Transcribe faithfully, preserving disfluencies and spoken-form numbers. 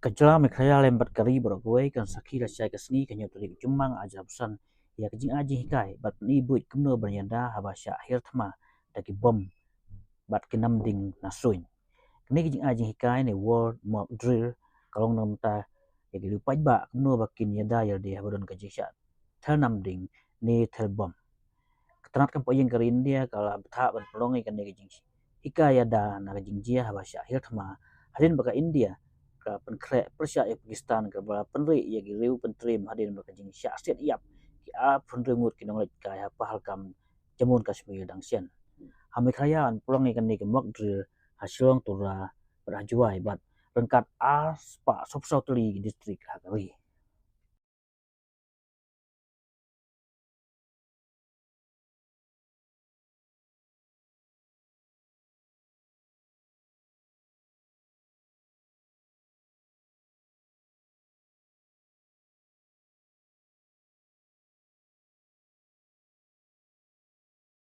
Ka jylla Meghalaya lem bad ka ri baroh kawei kan sakhi lashai ka sngi ka hynñiew tarik Jymmang ar hajar arphew san ïa ka jingai jinghikai bad pyni buit kumno ban ïada haba shah hiar thma da ki bom bad ki nam ding na suiñ. Kane ka jingai jinghikai ne war mock drill ka long na ka bynta ïa ki riew paidbah kumno ba kin ïada ïalade haba don ka jingshah thel nam ding ne thel bom. Ka tnat kam pynïeng ka ri India ka la bthah ban pynlong ïa kane ka jinghikai ïada na ka jingjia haba shah hiar thma hadien ba ka India ka pynkhreh pyrshah ïa Pakistan kaba la pynrieh ïa ki riew pyntriem hadien ba ka jingshah siat ïap ki arphew hynriew ngut ki nongleit kai ha Pahalgam, Jammu Kashmir dang shen. Ha Meghalaya yn pynlong ïa kane ka mock drill ha Shillong, Tura bad ha Jowai bad ryngkat arspah sawphew saw tylli ki district ha ka ri.